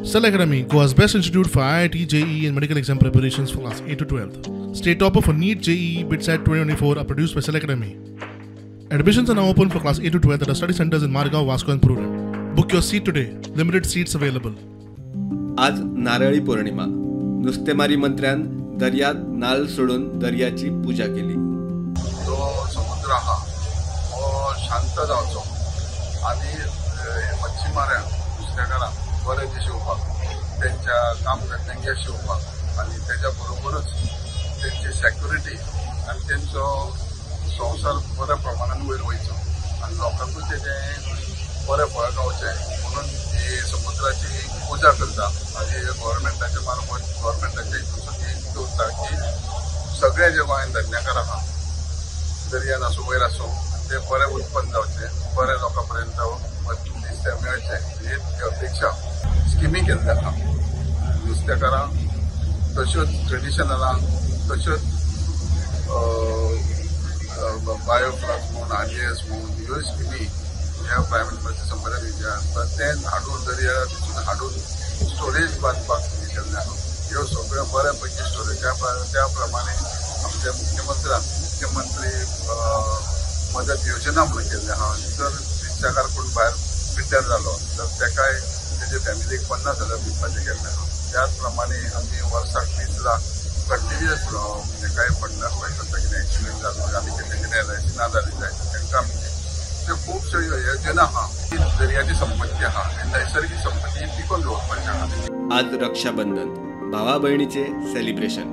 Cell Academy, Goa's best institute for IIT, JEE and medical exam preparations for class 8 to 12. State topper for NEET, JEE, BITSAT 2024 are produced by Cell Academy. Admissions are now open for class 8 to 12 at our study centers in Margao, Vasco and Prudent. Book your seat today. Limited seats available. आज नारळी पौर्णिमा. नुस्तेमारी मंत्र्यान दर्यात नाल सोडून दर्याची पूजा केली. तो समुद्र आहा हो शांत जावचो आनी मच्छीमाऱ्यांक नुस्तेकारांक बरें दीस येवपाक, तेंच्या काम धंद्यांक यश येवपाक आनी तेच्या बरोबरच तेंची सेक्युरिटी आनी तेंचो संवसार बऱ्या प्रमाणान वयर वयचो आनी लोकांकूय तेजें बरें फळ गावचें म्हणून ही समुद्राची पुजा करता. आनी गव्हर्मेंटाच्या मार्फत गव्हर्मेंटाच्या हितून दवरता की सगळे जे गोंयांत धंद्याकार आहा, दर्यान आसूं वयर आसूं, ते बरें उत्पन्न जावचें, बरें लोकां पर्यंत नुस्तें मेळचें ही अपेक्षा. स्किमी केल्ले आहा नुस्तेकारांक, तश्योच ट्रेडिशनलांक, तश्योच बायोफ्लॉक्स म्हूण, आरडीएस म्हूण, ह्यो स्किमी ह्या प्रायम मिनिस्टराचे संबंदान जे आसता तें हाडून दर्या तितून हाडून स्टोरेज बांदपाक केल्लें आहा. ह्यो सगळ्यो बऱ्या पैकी स्टोरेज त्या प्रमाणे आमच्या मुख्यमंत्र्यान मुख्यमंत्री मदत योजना म्हणून केल्ली आहा. जर नुस्तेकार कोण भायर पिड्ड्यार जालो तर तेकाय तेजे फॅमिलीक 50,000 दिवपाचें केल्लें आहा. त्याच प्रमाणे आमी वर्साक 20 लाख कंटिन्युअस म्हणजे कांय फंडाक करता, कितें एक्सिडंट जालो आनी कितें कितें एलआयसी ना जाली जाय तांकां आमी त्यो खुबश्यो योजना आहा. ही दर्याची संपत्ती आहा, नैसर्गीक संपत्ती टिकोवन दवरपाची आहा. आज रक्षाबंधन, भावा भयणीचे सेलिब्रेशन.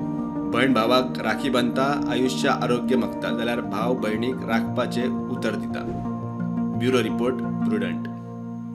भयण भावाक राखी बांदता, आयुष्य आरोग्य मागता, जाल्यार भाव भयणीक राखपाचे उतर दिता. Bureau report, Prudent.